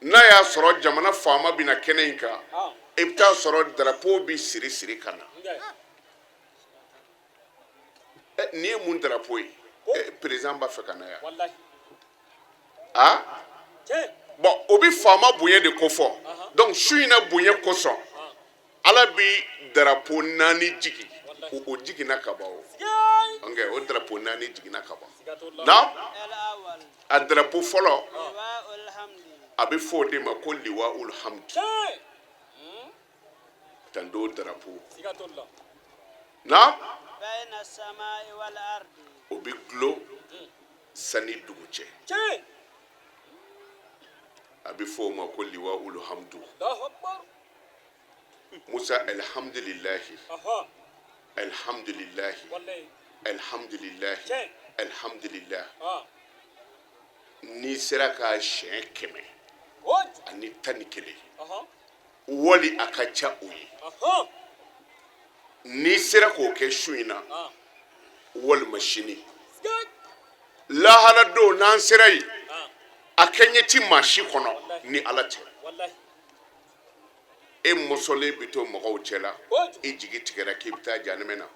n'a y'a sɔrɔ jamana faama bɛ na kɛnɛ in kan, i bɛ taa sɔrɔ darapo bɛ siri siri ka na. Nin ye mun darapo ye? Perezidan b'a fɛ ka na yan. A bon, o bɛ faama bonya de kofɔ. Donc su in na bonya kosɔn, Ala bɛ darapo naani jigin. O jiginna ka ban. O o darapo naani jiginna ka ban. Naam. A darapo fɔlɔ, a bɛ fɔ o de ma ko liwa ul hamd, tando darapo. Naam. O bɛ dulon san ni dugu cɛ. A bɛ fɔ o ma ko liwa ul hamdu. Musa, alhamdulilahi, alhamdulilahi, alhamdulilahi, alhamdulilah. N'i sera k'a siɲɛ 111, wali a ka ca o ye, n'i sera k'o kɛ su in na walima sini lahara don, n'an sera yen, a kɛɲɛ ti maa si kɔnɔ ni Ala tɛ. E mɔsɔlen bɛ to mɔgɔw cɛ la, i jigi tigɛra k'i bɛ taa jahanama na,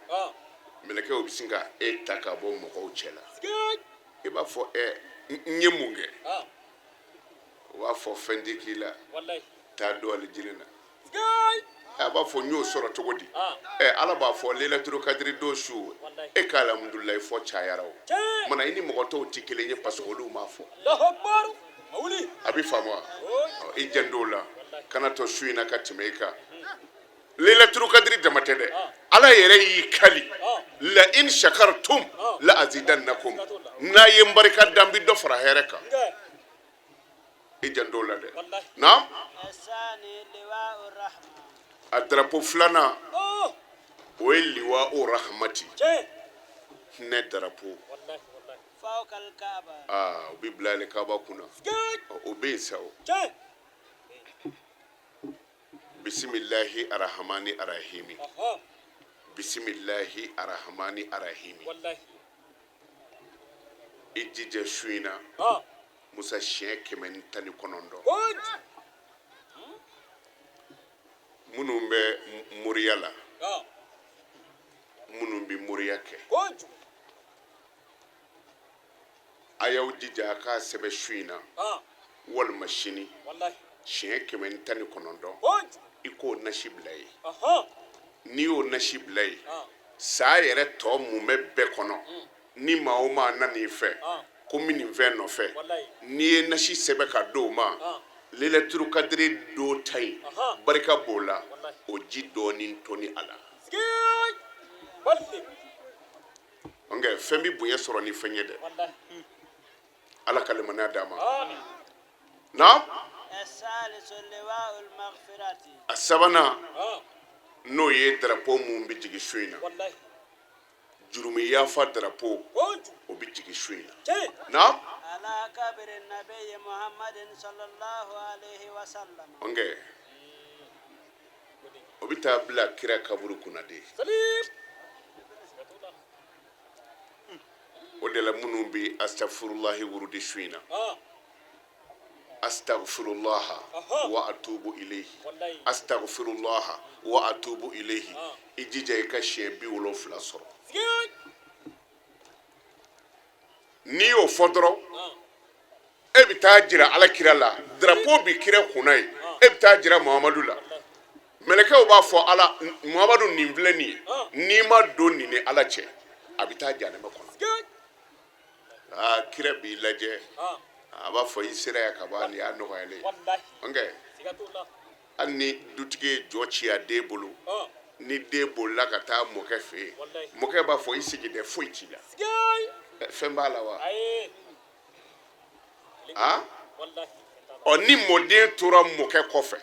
mɛlɛkɛw bɛ sin ka e ta ka bɔ mɔgɔw cɛ la. I b'a fɔ, ɛ, n ye mun kɛ? U b'a fɔ, fɛn tɛ k'i la, taa don alijinɛ na. A b'a fɔ, n y'o sɔrɔ cogo di? Ɛ, Ala b'a fɔ, lelaturu kadiri don su, e ka alhamdulilayi fɔ cayara. O mana, i ni mɔgɔ tɔw tɛ kelen ye, parce que olu m'a fɔ. A bɛ faamu wa? I janto o la, kana to su in na ka tɛmɛ i kan. Lelaturu kadiri dama tɛ dɛ, Ala yɛrɛ y'i kali, la in shakartum la azidannakum, n'a ye n barika da, n bɛ dɔ fara hɛrɛ kan. I janto o la dɛ. Naam. A darapo filanan, o ye liwa o rahmati, hinɛ darapo. Aa, o bɛ bila ale kaba kunna, o bɛ yen sa. O bisimilahi arahamani arahimi, bisimilahi arahamani arahimi. I jija su in na. Musa, siɲɛ 119. Minnu bɛ moriya la, minnu bɛ moriya kɛ, a y'aw jija a k'a sɛbɛn su in na walima sini, siɲɛ 119, i k'o nasi bila yen. N'i y'o nasi bila yen, san yɛrɛ tɔ mumɛ bɛɛ kɔnɔ, ni maa o maa nan'i fɛ ko n bɛ nin fɛn nɔfɛ, n'i ye nasi sɛbɛn ka d'o ma, lelɛturu kadiri do ta yen, barika b'o la, o ji dɔɔnin toni a la. Nka fɛn bɛ bonya sɔrɔ ni fɛn ye dɛ. Ala ka limaniya d'a ma. Naam. A sabanan, n'o ye darapo mun bɛ jigin su in na, jurumi yafa darapo, o bɛ jigin su in na. Naam. Nka o bɛ taa bila kira kaburu kunna de. O de la minnu bɛ astafurulahi wurudi su in na, astagfirullaha wa atubu ilayhi, astagfirullaha wa atubu ilayhi, i jija i ka siɲɛ 70 sɔrɔ. N'i y'o fɔ dɔrɔn, e bɛ taa jira ala kira la, drapeau bɛ kira kunna yen, e bɛ taa jira Muhamadu la. Mɛlɛkɛw b'a fɔ ala, Muhamadu, nin filɛ nin ye, n'i ma don nin ni ala cɛ, a bɛ taa janɛmɛ kɔnɔ. Aa, kira b'i lajɛ, a b'a fɔ i sera yan ka ban, nin y'a nɔgɔyalen ye. Nka hali ni dutigi ye jɔ ci a den bolo, ni den bolila ka taa mɔkɛ fɛ yen, mɔkɛ b'a fɔ i sigi dɛ, foyi t'i la. Fɛn b'a la wa? Aa, ɔ, ni mɔden tora mɔkɛ kɔfɛ,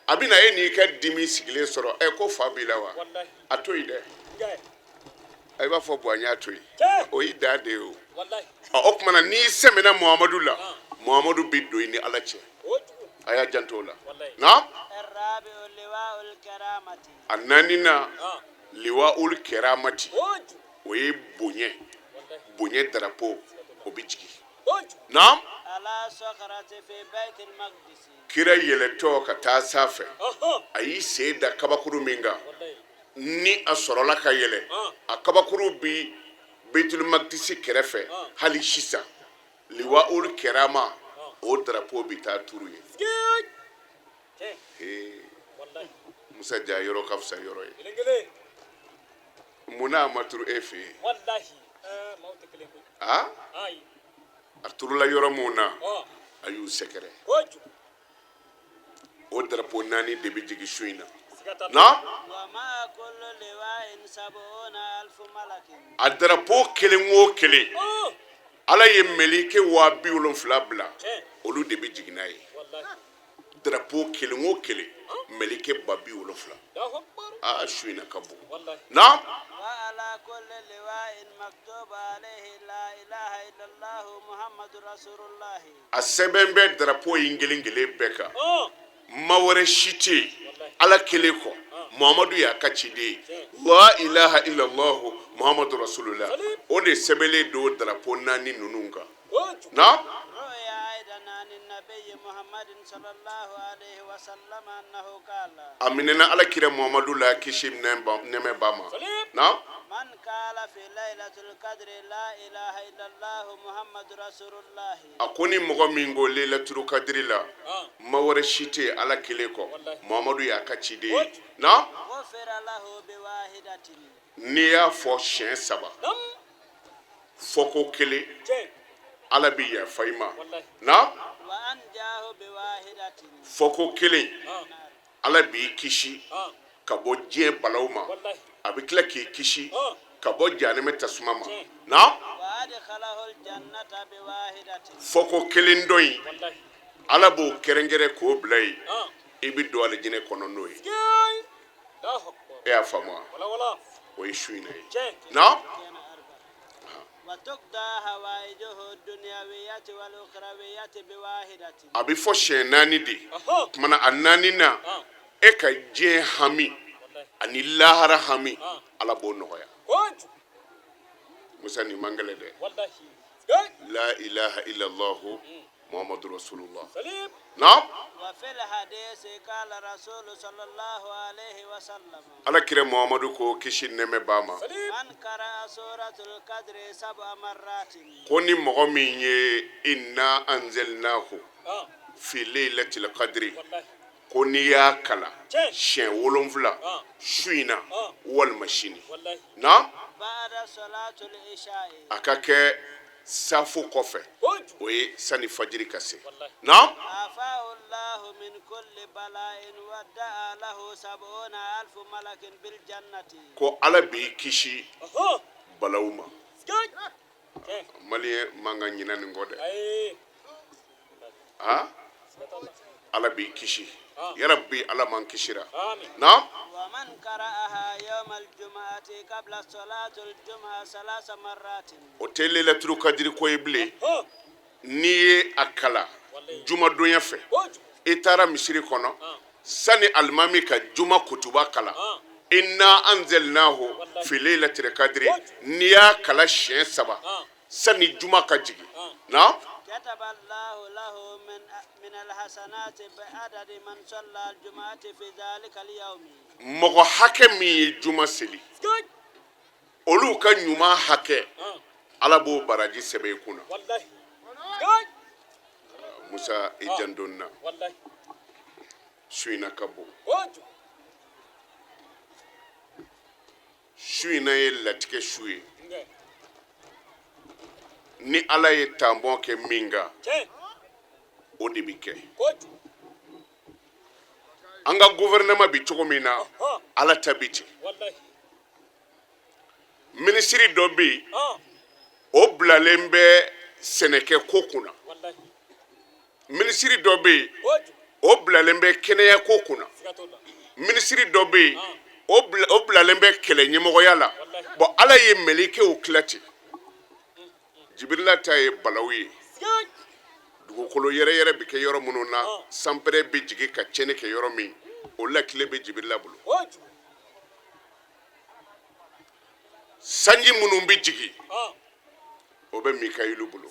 a bɛna e n'i ka dimi sigilen sɔrɔ. Ɛ, ko fa b'i la wa? A to yen dɛ. I b'a fɔ bɔn, an y'a to yen, o y'i dan de ye. O ɔ, o tuma na, n'i sɛmɛna Muhamadu la, Muhamadu bɛ don i ni ala cɛ. A y'a janto o la. Naam. A naaninan, liwa ul keramati, o ye bonya, bonya darapo, o bɛ jigin. Naam. Kira yɛlɛtɔ ka taa sanfɛ, a y'i sen da kabakuru min kan, ni a sɔrɔla ka yɛlɛ, a kabakuru bi Beitul Makdisi kɛrɛfɛ hali sisan. Liwa ul kerama, o darapo bɛ taa turu yen. Musa, ja yɔrɔ ka fisa yɔrɔ ye. Mun na a ma turu e fɛ yen? A a turula yɔrɔ mun na, a y'u sɛgɛrɛ. O darapo naani de bɛ jigin su in na. Na a darapo kelen o kelen, ala ye mɛlɛkɛ 70,000 bila, olu de bɛ jigin n'a ye. Darapo kelen o kelen, mɛlɛkɛ 70,000. Aa, su in na ka bon. Na وعلى كل لواء مكتوب عليه لا إله إلا الله محمد رسول الله. A sɛbɛn bɛ darapo in kelen kelen bɛɛ kan, ma wɛrɛ si tɛ yen ala kelen kɔ, Muhamadu y'a ka ciden ye, la ilaha illallah Muhamadu rasulullah, o de sɛbɛnlen don darapo naani ninnu kan. Na روي أيضا عن النبي محمد صلى الله عليه وسلم أنه قال: A minɛna ala kira Muhamadu la, kisi nɛmɛ ba ma. Na من قال في ليلة القدر لا إله إلا الله محمد رسول الله، A ko ni mɔgɔ min ko leilaturu kadiri la, ma wɛrɛ si tɛ yen ala kelen kɔ, Muhamadu y'a ka ciden ye. Na غفر له بواحدة. N'i y'a fɔ siɲɛ saba, fɔko kelen, ala bɛ yafa i ma. Na وأنجاه بواحدة. Fɔko kelen, ala b'i kisi ka bɔ diɲɛ balaw ma, a bɛ tila k'i kisi ka bɔ janɛmɛ tasuma ma. Na وأدخله الجنة بواحدة. Fɔko kelen dɔ in, ala b'o kɛrɛnkɛrɛn k'o bila yen, i bɛ don alijinɛ kɔnɔ n'o ye. E y'a faamu wa? O ye su in na ye. Na كان أربعة. وتقضى حوائجه الدنيوية والأخروية بواحدة. A bɛ fɔ siɲɛ naani de. Kumana a naani na, e ka diɲɛ hami ani lahara hami, ala b'o nɔgɔya. Musa, nin man gɛlɛn dɛ. La ilaha illallah. Muhammadu Rasulullah. Naam. Ala kira Muhammadu ko kisi nɛɛmɛ b'a ma, ko ni mɔgɔ min ye inna anzalnahu fi laylatil qadri, ko n'i y'a kalan siɲɛ 7 su in na walima sini. Naam. A ka kɛ safo kɔfɛ, o ye sani fajiri ka se. Naam. Ko Ala b'i kisi balawu ma. Maliyɛn man ka ɲinɛ nin kɔ dɛ. Aa, Ala b'i kisi yarabi, Ala m'an kisira. Naam. O tɛ lailatul kadiri ko ye bilen. N'i ye a kalan jumadonya fɛ, i taara misiri kɔnɔ, sani alimami ka juma kutuba kalan, inna anzalnahu fi lailatul kadiri, n'i y'a kalan siɲɛ 3 sani juma ka jigin. Naam. Mɔgɔ hakɛ min ye juma seli, olu ka ɲuman hakɛ, Ala b'o baraji sɛbɛn i kun na. Musa, i janto n na, su in na ka bon. Su in na ye latigɛ su ye. Ni Ala ye tanbɔn kɛ min kan, o de bɛ kɛ. An ka gouvernement bɛ cogo min na, Ala ta bɛ ten. Minisiri dɔ bɛ yen, o bilalen bɛ sɛnɛkɛ ko kunna. Minisiri dɔ bɛ yen, o bilalen bɛ kɛnɛya ko kunna. Minisiri dɔ bɛ yen, o bilalen bɛ kɛlɛ ɲɛmɔgɔya la. Bon, Ala ye mɛlɛkɛw tila ten. Jibirila ta ye balawu ye. Dugukolo yɛrɛyɛrɛ bɛ kɛ yɔrɔ minnu na, sanpɛrɛn bɛ jigin ka tiɲɛni kɛ yɔrɔ min, o lakile bɛ Jibirila bolo. Sanji minnu bɛ jigin, o bɛ Mikayilu bolo.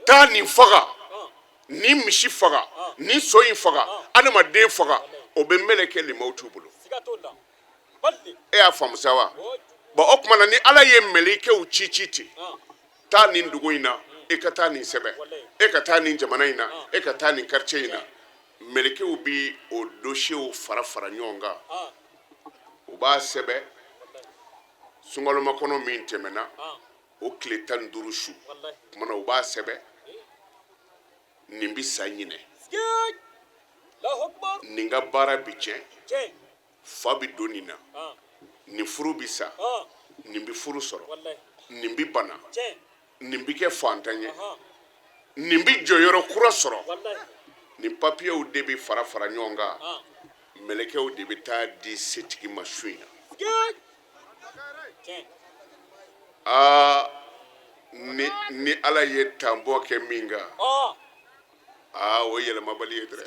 Taa nin faga, nin misi faga, nin so in faga, adamaden faga, o bɛ mɛlɛkɛ limawutu bolo. E y'a faamu sa wa? Bon, o tuma na, ni Ala ye mɛlɛkɛw ci ci ten, taa nin dugu in na, e ka taa nin sɛbɛn, e ka taa nin jamana in na, e ka taa nin quartier in na, mɛlɛkɛw bi o dossiers fara fara ɲɔgɔn kan, u b'a sɛbɛn sunkalomakɔnɔ min tɛmɛna, o tile 15 su. Tuma na u b'a sɛbɛn, nin bi sa ɲinɛ, nin ka baara bi tiɲɛ, fa bi don nin na, nin furu bi sa, nin bi furu sɔrɔ, nin bi bana, nin bi kɛ fantan ye, nin bi jɔyɔrɔ kura sɔrɔ. Nin papiyew de bɛ fara fara ɲɔgɔn kan, mɛlɛkɛw de bɛ taa di setigi ma su in na. Aa, ni Ala ye tanbɔ kɛ min kan, aa, o yɛlɛmabali ye dɛ.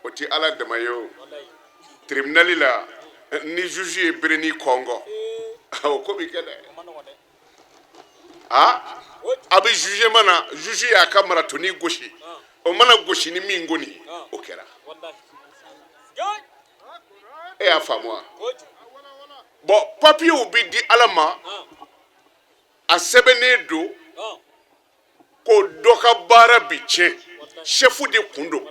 O tɛ Ala dama ye. O tribunal la, ni juge ye berenin kɔngɔ, o ko bɛ kɛ dɛ. Aa, a bɛ jugement na, juge y'a ka maratoni gosi, o mana gosi ni min kɔni ye, o kɛra. E y'a faamu wa? Bon, papiyew bɛ di Ala ma, a sɛbɛnnen don ko dɔ ka baara bi tiɲɛ, sɛfu de kun don,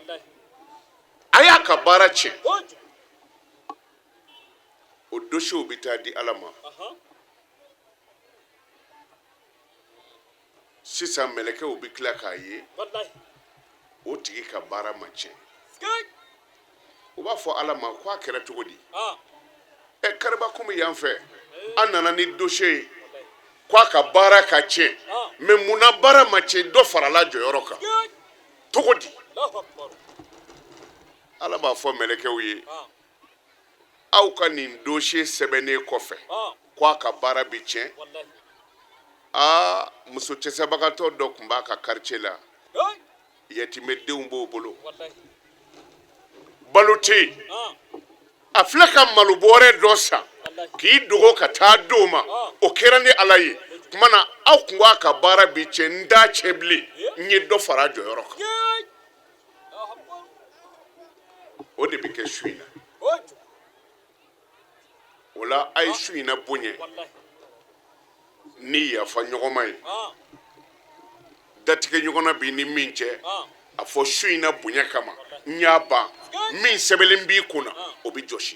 a y'a ka baara tiɲɛ, o dosiyew bɛ taa di Ala ma. Sisan mɛlɛkɛw bɛ tila k'a ye o tigi ka baara ma tiɲɛ. U b'a fɔ Ala ma ko a kɛra cogo di? Ɛ, kariba kun bɛ yan fɛ, an nana ni dosiye ye ko a ka baara ka tiɲɛ, mais mun na baara ma tiɲɛ, dɔ farala jɔyɔrɔ kan cogo di? Ala b'a fɔ mɛlɛkɛw ye, aw ka nin dosiye sɛbɛnnen kɔfɛ ko a ka baara bɛ tiɲɛ, aa, muso cɛsabagatɔ dɔ tun b'a ka quartier la, yatimɛdenw b'o bolo, balo tɛ yen, a filɛ ka malo bɔrɛ dɔ san k'i dogo ka taa d'o ma. O kɛra ni Ala ye. Tuma na aw kun ko a ka baara bi cɛ, n t'a cɛ bilen, n ye dɔ fara a jɔyɔrɔ kan. O de bɛ kɛ su in na. O la a ye su in na bonya ni yafa ɲɔgɔnma ye, datigɛ ɲɔgɔn na b'i ni min cɛ, a fɔ su in na bonya kama n y'a ban. Min sɛbɛnlen b'i kun na, o bɛ jɔsi.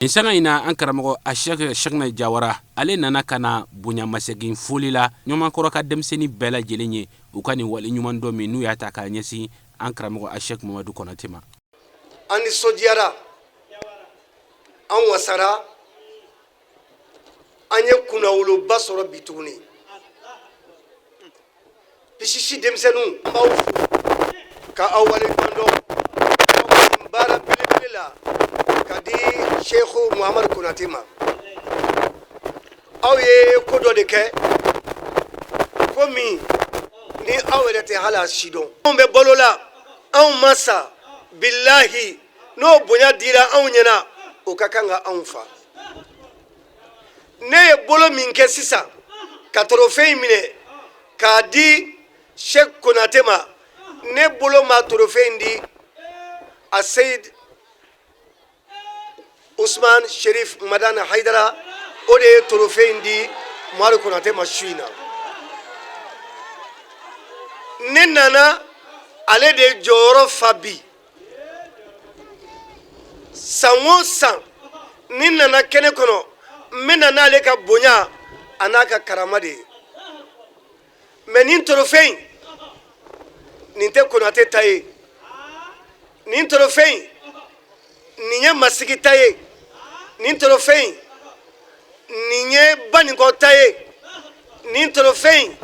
Nin sanga in na, an karamɔgɔ a Sɛki Sɛkinɛ Jawara, ale nana ka na bonyamasegin foli la Ɲamakɔrɔ ka denmisɛnnin bɛɛ lajɛlen ye, u ka nin wale ɲuman dɔn min n'u y'a ta k'a ɲɛsin an karamɔgɔ a Sɛki Mamadu Kɔnate ma. An nisɔndiyara, an wasara, an ye kunnawoloba sɔrɔ bi tuguni. Pisisi denmisɛnninw, an b'aw fo ka aw waleɲuman dɔn baara belebele la ka di Seku Muhamadu Konate ma. Aw ye ko dɔ de kɛ, ko min ni aw yɛrɛ tɛ hali a si dɔn. Anw bɛ balo la, anw ma sa. Bilahi, n'o bonya dira anw ɲɛna, o ka kan ka anw fa. Ne ye bolo min kɛ sisan ka trophée in minɛ k'a di Sɛki Konate ma, ne bolo ma trophée in di a Seyid Usman Sherif Madani Hayidara, o de ye trophée in di Mamadu Konate ma su in na. Ne nana ale de jɔyɔrɔ fa bi. San o san ni nana kɛnɛ kɔnɔ, n bɛ na n'ale ka bonya a n'a ka karama de ye. Mais nin trophée in, nin tɛ Konate ta ye. Nin trophée in, nin ye Masigi ta ye. Nin trophée in, nin ye Baninkɔ ta ye. Nin trophée in,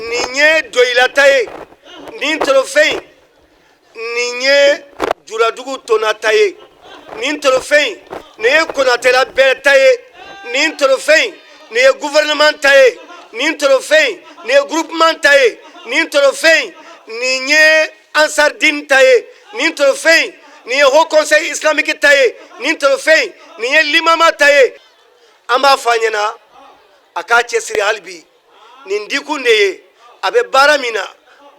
nin ye Doyila ta ye. Nin trophée in, nin ye Juladugu tɔnna ta ye. Nin trophée in, nin ye Konatela bɛɛ ta ye. Nin trophée in, nin ye gouvernement ta ye. Nin trophée in, nin ye groupement ta ye. Nin trophée in, nin ye Ansardine ta ye. Nin trophée in, nin ye Haut Conseil islamique ta ye. Nin trophée in, nin ye limama ta ye. An b'a fɔ a ɲɛna a k'a cɛsiri hali bi. Nin dikun de ye a bɛ baara min na,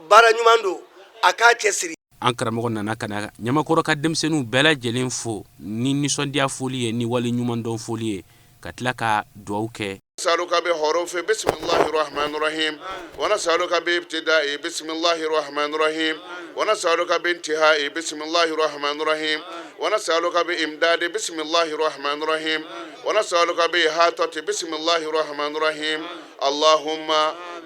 baara ɲuman don, a k'a cɛsiri. An karamɔgɔ nana ka na Ɲamakɔrɔ ka denmisɛnninw bɛɛ lajɛlen fo ni nisɔndiya foli ye, ni wale ɲumandɔn foli ye, ka tila ka dugawu kɛ. نسألك بحروف بسم الله الرحمن الرحيم، ونسألك بابتداء بسم الله الرحمن الرحيم، ونسألك بانتهاء بسم الله الرحمن الرحيم، ونسألك بإمداد بسم الله الرحمن الرحيم، ونسألك بإحاطة بسم الله الرحمن الرحيم. اللهم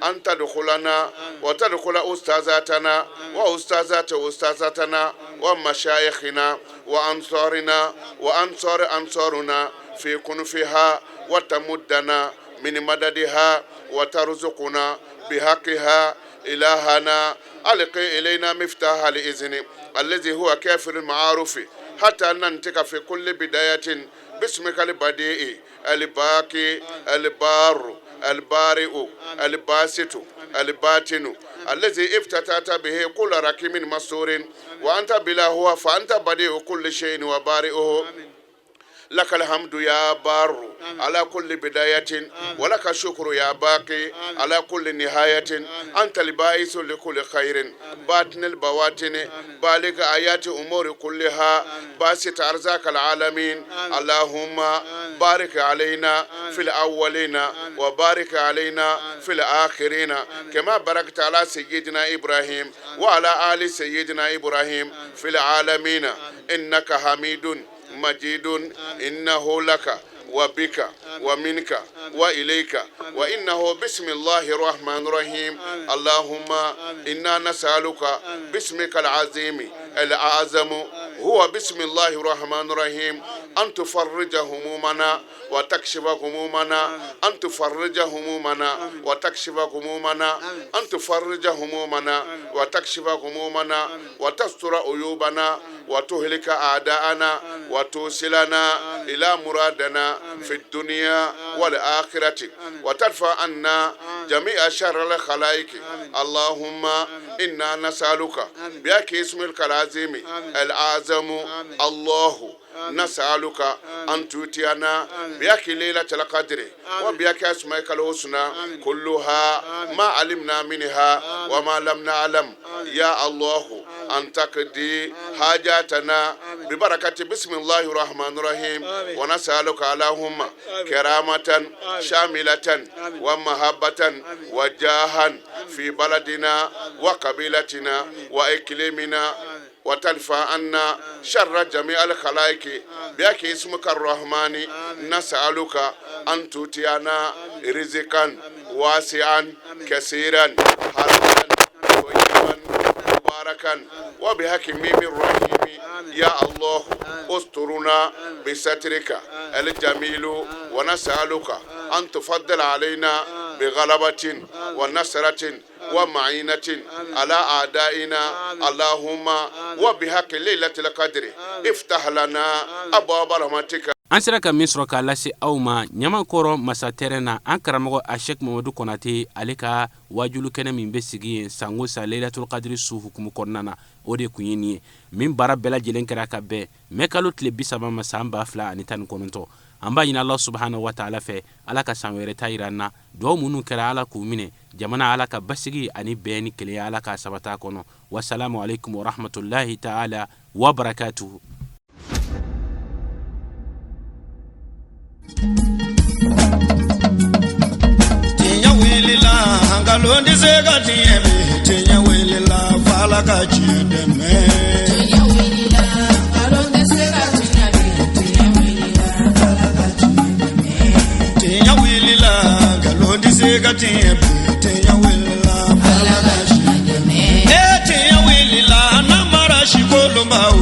أن تدخلنا وتدخل أستاذاتنا وأستاذات أستاذاتنا ومشايخنا وأنصارنا وأنصار أنصارنا في كنفها، وتمدنا من مددها، وترزقنا بحقها. إلهنا، ألقي إلينا مفتاح الإذن الذي هو كافر المعارف، حتى ننطق في كل بداية باسمك البديع الباقي البار البارئ الباسط الباطن، الذي افتتحت به كل رقيم مسطور، وأنت بلا هو، فأنت بديع كل شيء وبارئه. لك الحمد يا بار على كل بداية، ولك الشكر يا باقي على كل نهاية. أنت الباعث لكل خير، باطن البواطن، بالغ آيات أمور كلها، باسط أرزاق العالمين. اللهم بارك علينا في الأولين وبارك علينا في الآخرين، كما باركت على سيدنا إبراهيم وعلى آل سيدنا إبراهيم في العالمين، إنك حميد مجيد. إنه لك وبك ومنك وإليك، وإنه بسم الله الرحمن الرحيم. اللهم إنا نسألك باسمك العظيم الأعظم، هو بسم الله الرحمن الرحيم، أن تفرج همومنا وتكشف غمومنا، أن تفرج همومنا وتكشف غمومنا، أن تفرج همومنا وتكشف غمومنا، وتستر عيوبنا، وتهلك أعداءنا، وتوصلنا إلى مرادنا في الدنيا والآخرة، وتدفع عنا جميع شر الخلائق. اللهم إنا نسألك بحق اسمك العظيم الأعظم الله نسألك أن تؤتينا بحق ليلة القدر وبحق أسمائك الحسنى كلها ما علمنا منها وما لم نعلم يا الله أن تقضي حاجاتنا ببركة بسم الله الرحمن الرحيم ونسألك اللهم كرامة شاملة ومحبة وجاها في بلدنا وقبيلتنا وإقليمنا وتدفع عنا شر جميع الخلائق بحق اسمك الرحمن نسألك أن تؤتينا رزقا واسعا كثيرا حلالا طيبا مباركا وبحق ميم الرحيم يا الله استرنا بسترك الجميل ونسألك أن تفضل علينا بغلبة ونصرة ومعينة على أعدائنا اللهم وبحق ليلة القدر افتح لنا أبواب رحمتك. An sera ka min sɔrɔ k'a lase aw ma Ɲamakɔrɔ masa terrain na, an karamɔgɔ a Sɛk Mamadu Kɔnate, ale ka wajulu kɛnɛ min bɛ sigi yen sango sa Laylatul Qadri su hukumu kɔnɔna na, o de kun ye nin ye, min baara bɛɛ lajɛlen kɛra ka bɛn mɛ kalo tile 30 ma san 2019. An b'a ɲini Ala subahana wa taala fɛ, Ala ka san wɛrɛ ta yira an na. Dugawu minnu kɛra, Ala k'u minɛ. Jamana, Ala ka basigi ani bɛn ni kelenya, Ala k'a sabata kɔnɔ. Wasalamu alaikum warahmatullahi taala wa barakatuhu. Tiɲɛ wulila, nkalon tɛ se ka tiɲɛ bi. Tiɲɛ wulila, f'Ala ka tiɲɛ dɛmɛ. Tiɲɛ wulila, nkalon tɛ se ka tiɲɛ bi. Tiɲɛ wulila, Ala ka tiɲɛ dɛmɛ. Tiɲɛ wulila, nkalon tɛ se ka tiɲɛ bi. Tiɲɛ wulila, Ala ka tiɲɛ dɛmɛ. E tiɲɛ wulila, namara si kolonba o.